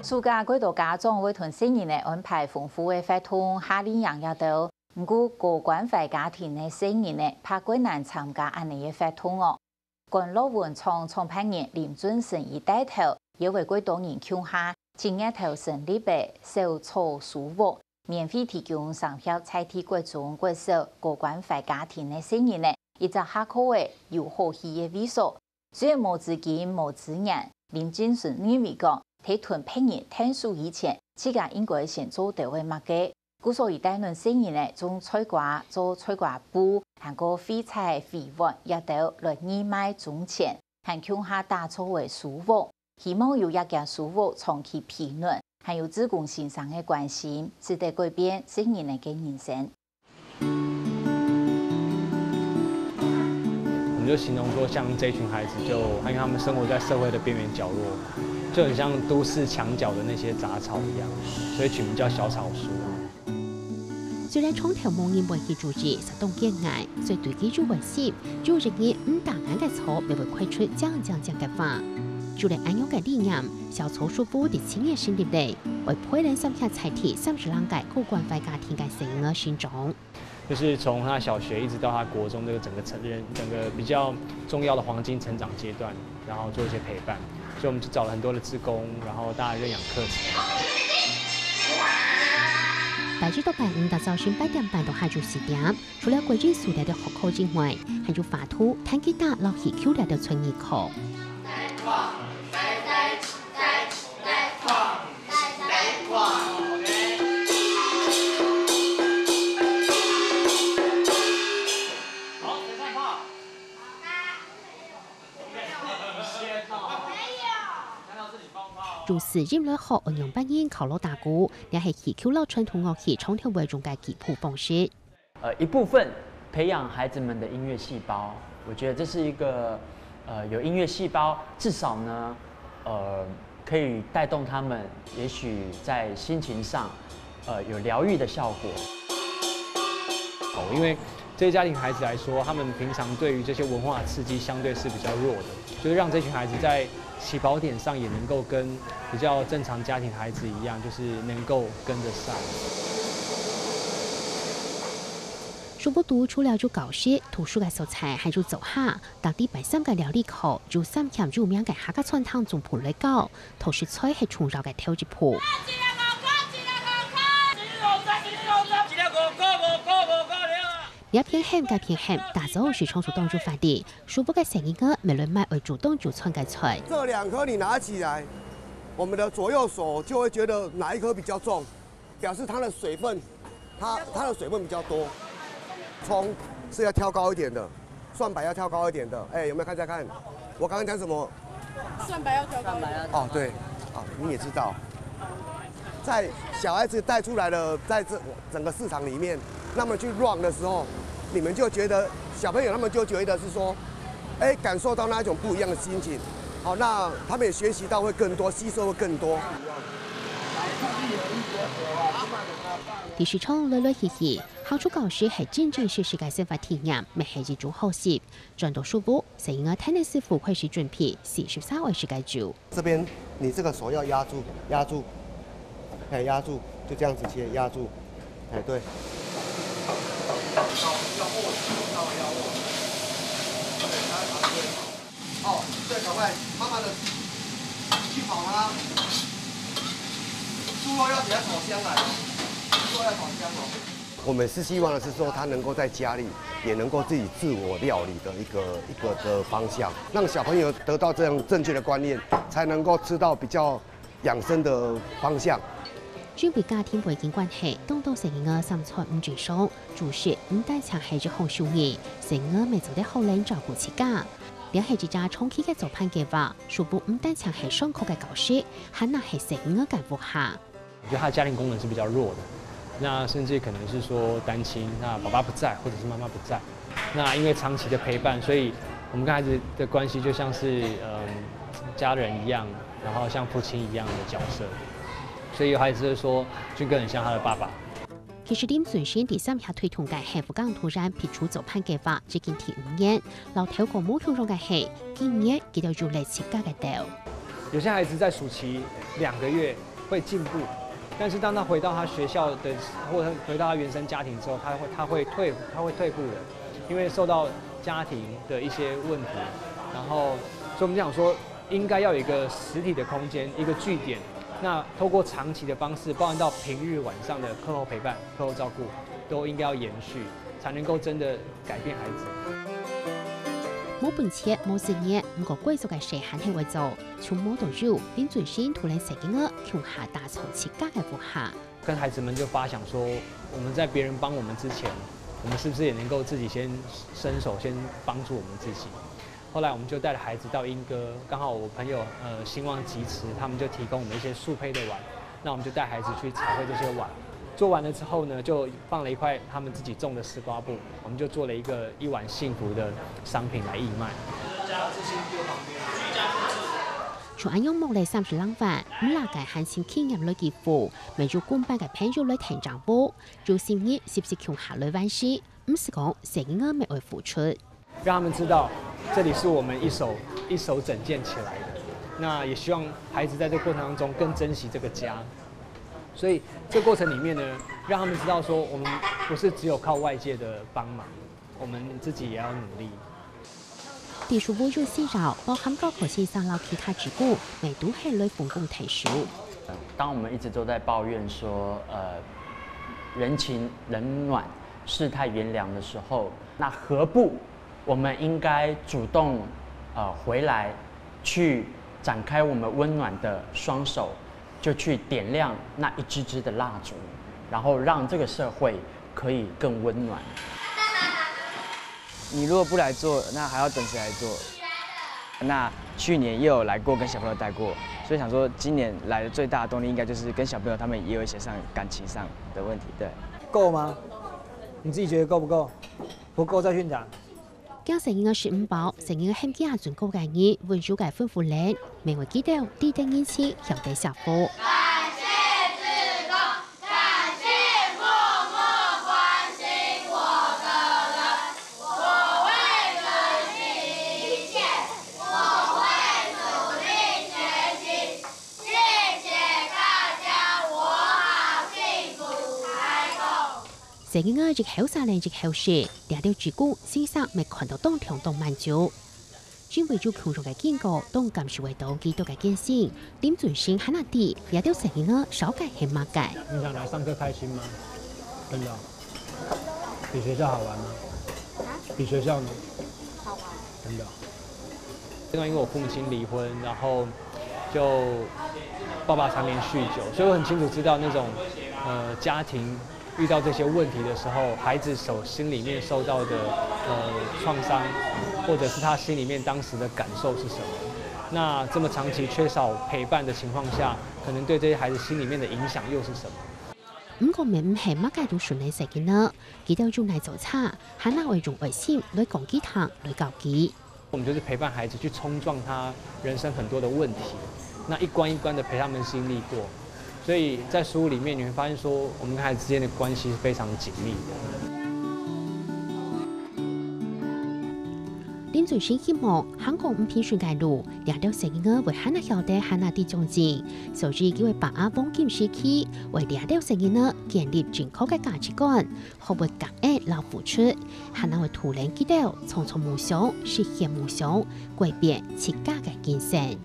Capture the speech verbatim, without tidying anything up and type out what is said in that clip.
暑假，蓋多家長會同細人仔安排豐富个活動、夏令營這兜。毋過，高關懷家庭个細人仔，怕較難參加恁仔个活動哦。 關洛文創創辦人林俊生佢帶頭，邀會較多人共下，七月頭成立个小草書屋，免費提供三盒在地各中國小高關懷家庭个細人仔，一隻下課仔有好去个位所。雖然無資金、無資源，林俊生認為講，在同別人𢯭手以前，自家應該先做兜仔麼个。 故所佢帶等細人仔種菜瓜、做菜瓜布，還過廢材、廢碗這兜來義賣種錢，還共下打造个書屋。希望有這間書屋長期庇暖，還有志工先生个關心，使得改變細人仔个人生。我們就形容說，像這群孩子就，因為他們生活在社會的邊緣角落，就很像都市牆角的那些雜草一樣，所以取名叫小草書。 雖然長透無人會去注意，實當艱難，所以對佢有愛心，有一日毋打眼个草，乜會開出靚靚靚个花。就係恁樣个理念，小草書屋在七月成立了，為培養三儕在地三十零個高關懷家庭个細人仔成長。就是從他小學一直到他國中這個整個成人整個比較重要的黃金成長階段，然後做一些陪伴，所以我們就找了很多的志工，然後大家認養課程。 拜一到拜五，逐朝晨八點半到下晝四點，除了國營私立个學校之外，還有畫圖、彈吉他、摎戲曲這兜才藝課。 有私音樂學愛仰般人敲鑼打鼓，這係戲曲摎傳統樂器長透會用个基礎方式。呃，一部分培養孩子們的音樂細胞，我覺得這是一個呃有音樂細胞，至少呢，呃，可以帶動他們，也許在心情上，呃，有療癒的效果。哦，因為這些家庭孩子來說，他們平常對於這些文化刺激相對是比較弱的，就是讓這群孩子在起跑點上也能夠跟比較正常家庭孩子一樣，就是能夠跟得上。書屋肚除了有教室、讀書个素材，還有灶下，逐禮拜三个料理課，有三項有名个客家餐廳總鋪來搞， 討食材係重要个頭一步。這片喊，該片喊，打早就常常當有飯的，書屋个細人仔乜來買愛煮當有賺个菜。這兩顆你拿起來，我們的左右手就會覺得哪一顆比較重，表示它的水分，它它的水分比較多。蔥是要挑高一點的，蒜白要挑高一點的。哎，有沒有看一下看？我剛剛講什麼？蒜白要挑高一點。哦，對，啊，你也知道，在小孩子帶出來的，在這整個市場裡面，那麼去 run 的時候，你們就覺得小朋友他們就覺得是說，哎，感受到那一種不一樣的心情。好，那他們也學習到會更多，吸收會更多。 在市場來來去去，行出教室係真真實實个生活體驗，乜係一種學習。轉到書屋，細人仔𢯭等師傅開始準備四十三位時个酒。這邊你這個手要壓住，壓住，哎，壓住，就這樣子切，壓住，哎，對。哦，對，趕快，慢慢的去烤它。豬肉要給它烤香來哦，豬肉要烤香哦。我們是希望的是說，他能夠在家裡也能夠自己自我料理的一個一個的方向，讓小朋友得到這樣正確的觀念，才能夠吃到比較養生的方向。因為家庭背景關係，當多細人仔三餐毋正常，煮食毋單淨係一項手藝，細人仔乜做得好好照顧自家。這係一隻長期个作伴計畫，書屋毋單淨係上課个教室，還也係細人仔个屋下。 我覺得他的家庭功能是比較弱的，那甚至可能是說單親，那爸爸不在或者是媽媽不在，那因為長期的陪伴，所以我們跟孩子的關係就像是嗯家人一樣，然後像父親一樣的角色，所以有孩子就說俊哥很像他的爸爸。其實林俊生在三峽推動个幸福港突然必出作伴計畫已經第五年，摎頭過無共樣个係，今年佢兜有了自家个兜。有些孩子在暑期两个月会进步，但是当他回到他学校的，或者回到他原生家庭之后，他会他会退他会退步的，因为受到家庭的一些问题，然后所以我们想说，应该要有一个实体的空间，一个据点。那透过长期的方式，包含到平日晚上的课后陪伴、课后照顾，都应该要延续，才能够真的改变孩子。無本錢、無事業，毋過貴族个事還係會做，從無到有，林俊生同細人仔共下打造自家个屋下。跟孩子们就发想说，我们在别人帮我们之前，我们是不是也能够自己先伸手，先帮助我们自己？后来我们就带着孩子到莺歌，刚好我朋友呃兴旺集池，他们就提供我们一些速配的碗，那我们就带孩子去彩绘这些碗。做完了之后呢，就放了一块他们自己种的丝瓜布，我们就做了一个一碗幸福的商品来义卖。像恁樣目力三十零萬，毋拉个還請企業來支付，乜有公辦个朋友來添正屋，有心意，是毋是共下來完成？毋使講，細人仔乜愛付出。让他们知道这里是我们一手一手整建起来的。那也希望孩子在这个过程当中更珍惜这个家。所以这过程里面呢，让他们知道说，我们不是只有靠外界的帮忙，我们自己也要努力。地主屋有需要，包含教學先生摎其他職工，乜都係來分工𢯭手。当我们一直都在抱怨说，呃，人情冷暖、世态炎凉的时候，那何不我们应该主动，呃，回来去展开我们温暖的双手，就去点亮那一支支的蜡烛，然后让这个社会可以更温暖。你如果不来做，那还要等谁来做？那去年也有来过，跟小朋友带过，所以想说今年来的最大的动力应该就是跟小朋友他们也有一些上感情上的问题。对，够吗？你自己觉得够不够？不够再去拿。驚細人仔食毋飽，細人仔喊佢阿尊哥个人，溫柔个吩咐人，乜會記得知得人情，曉得惜福。細人仔一口食，另一口食，這兜職工先生乜看著當暢當滿足。因為有共樣个經過，當感受會著基督个見證。林俊生還阿弟，這兜細人仔紹介係麼个？你想來上課開心嗎？真的哦、比学校好玩吗？比学校呢？好玩。真的哦、因为我父母亲离婚，然后就爸爸常年酗酒，所以我很清楚知道那种呃家庭遇到这些问题的时候，孩子所心里面受到的呃创伤，或者是他心里面当时的感受是什么。那这么长期缺少陪伴的情况下，可能对这些孩子心里面的影响又是什么？毋過乜毋係麼个都順利个細人仔，佢兜有哪做差，還阿會用愛心來講佢聽，來教佢。我们就是陪伴孩子去冲撞他人生很多的问题，那一关一关的陪他们经历过。所以在书里面你会发现说，我们跟孩子之间的关系是非常紧密的。林俊生希望行過毋平順个路，這兜細人仔會還阿曉得還阿知長進，所以佢會把握黃金時期，為這兜細人仔建立正確个價值觀，學會感恩摎付出，還阿會渡等佢兜創造夢想、實現夢想、改變自家个人生。